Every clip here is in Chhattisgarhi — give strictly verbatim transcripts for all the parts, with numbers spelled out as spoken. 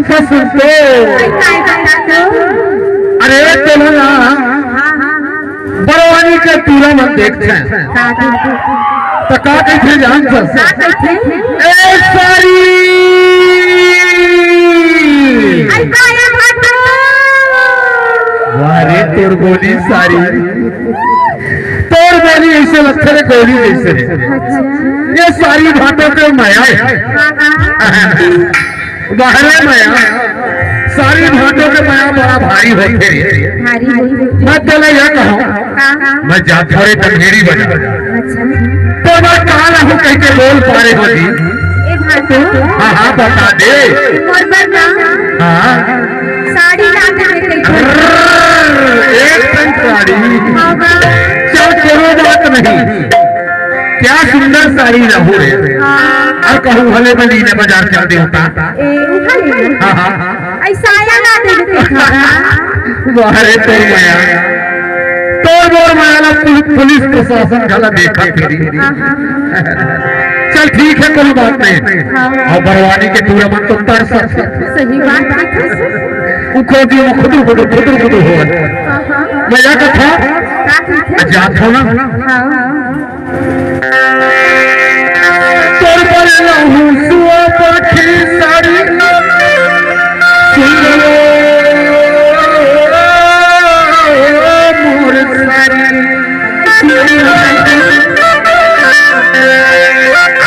सुनते। अरे तोला ना बरवानी के टूरा मन देखथे। त का कहिथे जानथस? ए सारी। वाह रे तोर बोली सारी। तोर बोली अइसे लगथे रे गौरी जइसे। ये सारी भांटो के मया हे। बाहरे मया, सारी भांटो के मया बड़ा भारी होथे रे। भारी होथे। मैं तोला ये कहूँ, मैं जात हरे तंगेरी बजा। अच्छा। तो मैं कहाँ रहूँ कह के बोल पारे हो जी। ए भांटो। हाँ, हाँ, बता दे। मोर बर ना। हाँ। साड़ी ला दे कह के। एकदम साड़ी। हाँ, हाँ। चल, कोनो बात नहीं। क्या सुंदर साड़ी रहू रे। हाँ। अउ कहूँ भले बली ने बाजार चल देवता। ए, उठा ले। हाँ, हाँ। अइसा आया ना दे देते खाना। बाहरे तोर मया। तोर मोर मया ला पुल-, पुलिस प्रशासन घला देखा तेरी। हाँ, हाँ। चल ठीक है, कोई बात नहीं। हाँ। अउ बरवानी के टूरा मन तो तरसथे। सही बात है। उखो जी में खुदुर खुदुर, खुदुर खुदुर हो। हाँ, हाँ। मैं या कथा का कथे? जात हो ना। हाँ, हाँ। तोर बर लहू सुआ पाखी साड़ी, सुन लो मोर सारी।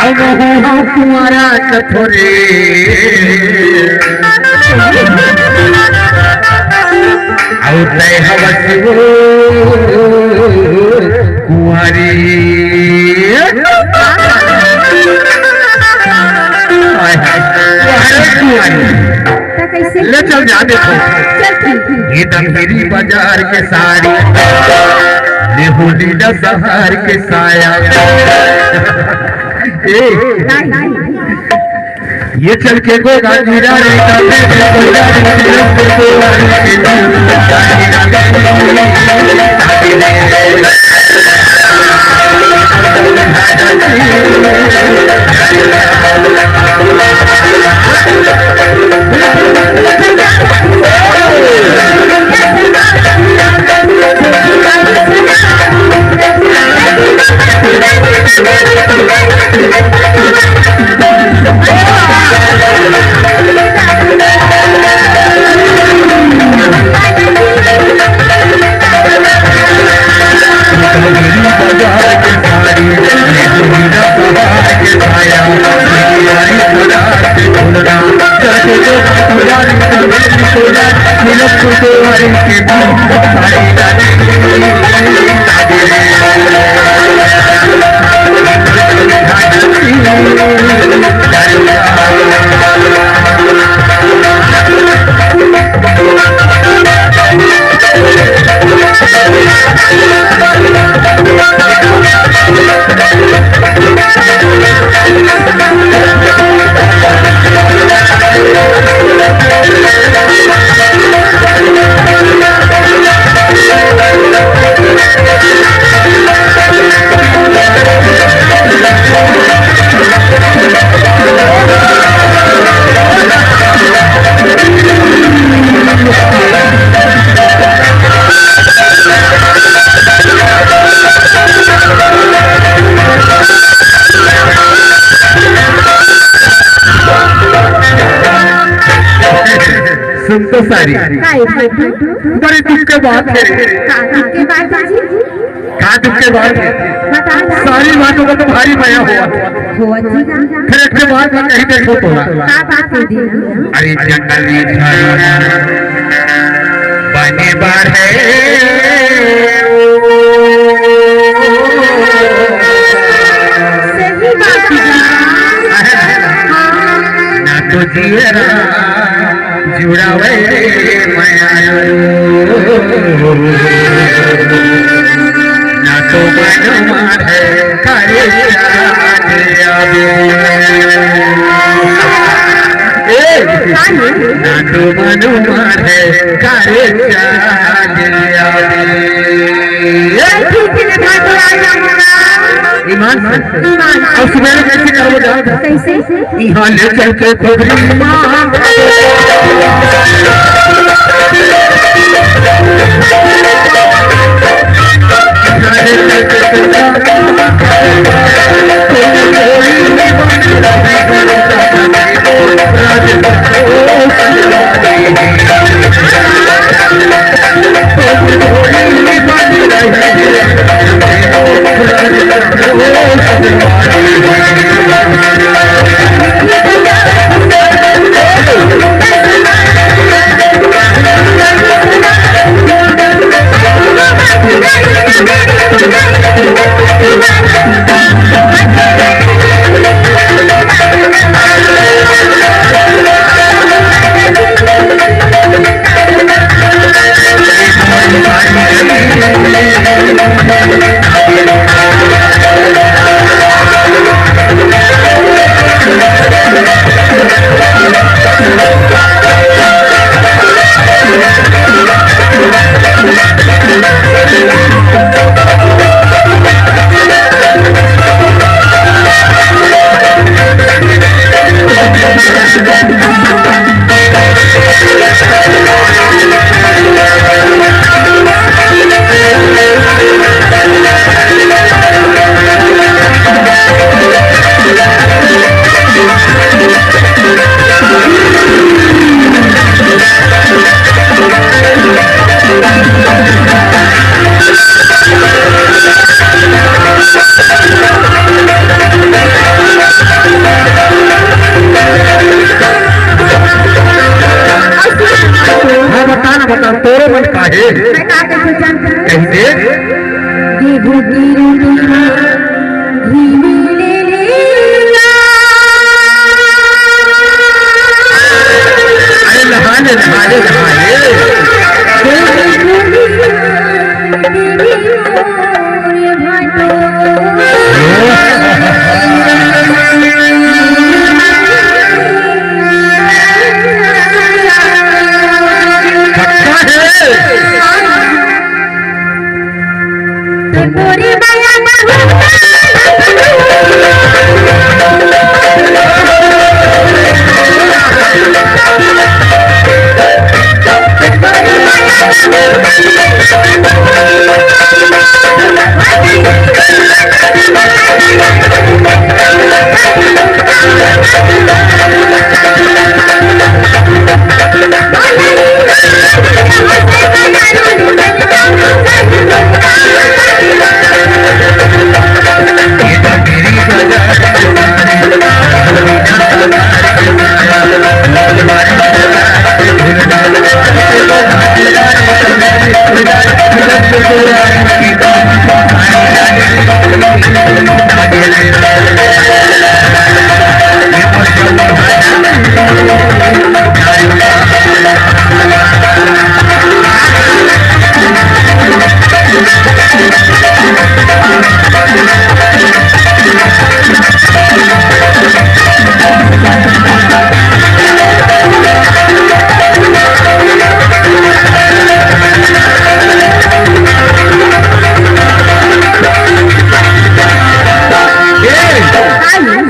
अब हूँ कुंवारा कथोरे। अउ तय हवस वो कुंवारी। हाय, हाय, कुंवारी। त कइसे? ले चल जा देखो। चल ठीक है। ये दंधेरी बाजार के साड़ी, ये होली दशहर के साया। ए, नहीं। ये चल के को गांधीरा रे का सुन तो सारी। काय भाई? बड़ी दुख के बात है। का दुख के बात है जी? का दुख के बात है? बता, बता। सारी बातों का तो भारी मया हुआ। हुआ जी ना। फिर एक के बाद में कहीं देखो तो ना। का बात है जी? अरे जंगल में झाड़ू बने बार है। सही बात है। हाँ। ना तो जियरा जुड़ावे मयारो, ना तो मन मारे करे चांद आवे। ए, ना तो मन मारे करे चांद आवे। ए, ठीक है, देखा तो आ जाऊंगा। ईमान से। ईमान। अब सुबह में कैसे करबो जान? कैसे? इहाँ ले चल के खोबरी माँ। हाँ, बता ना, बता, तोरो मन का हे? मैं का कहिथों जानथस? कइसे? गेहूं की रोटी में घी मिले ले ला। अरे, नहा ले, नहा ले, नहा ले। गेहूं की रोटी में घी मिले ले ला।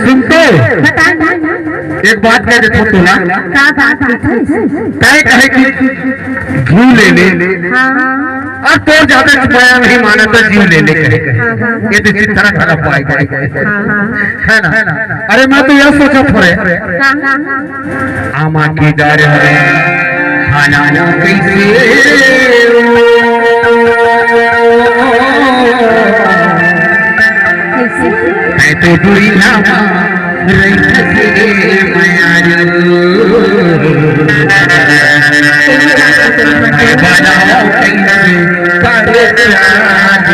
सुन तो, बता ना। एक बात कह देथों तोला। का बात कहिथस? तैं कहे कि घी ले ले। हाँ। अउ तोर जादा बया नहीं मानत त जीव ले ले कहे। हाँ, हाँ, हाँ। ये तो चित्तरा खराब पाई गई। हाँ, हाँ। है ना? अरे मैं तो यह सोचत हों रे। हाँ, हाँ, हाँ। आमा के डर में खाना ना कैसे हो। कैसे? मैं तो दुनिया में रहिथस रे मयारू। बनाओ कैसे करे चाँद।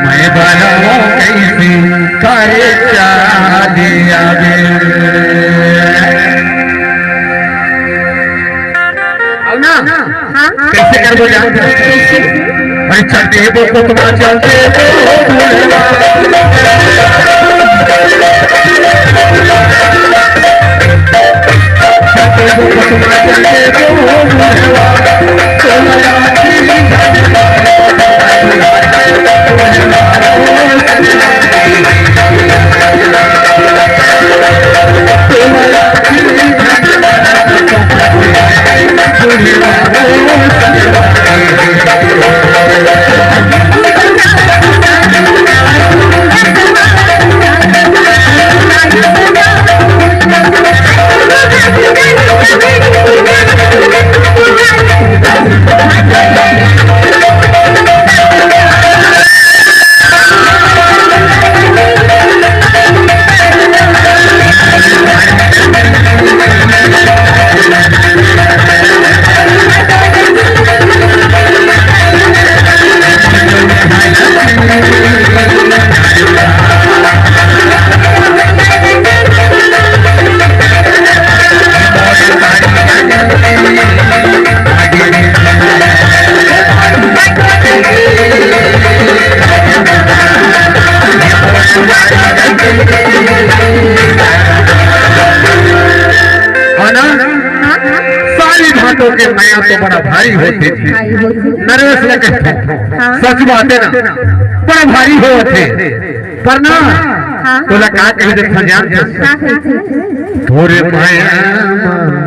मैं बनाओ कैसे करे चाँद आवे। अब ना, हाँ? कैसे करबो जान? कैसे? अरे चल देबो कोतमा, चल देबो बुढ़वा। चल देबो कोतमा, चल देबो बुढ़वा। तोला ना, सारी भांटो के मया तो बड़ा भारी होथे। भारी होथे। नरेश ने कहा, हाँ। सच बात हे ना, बड़ा भारी होथे। पर ना, हाँ। तोला का कह दे, जान? का कह दे? तोरे मया मा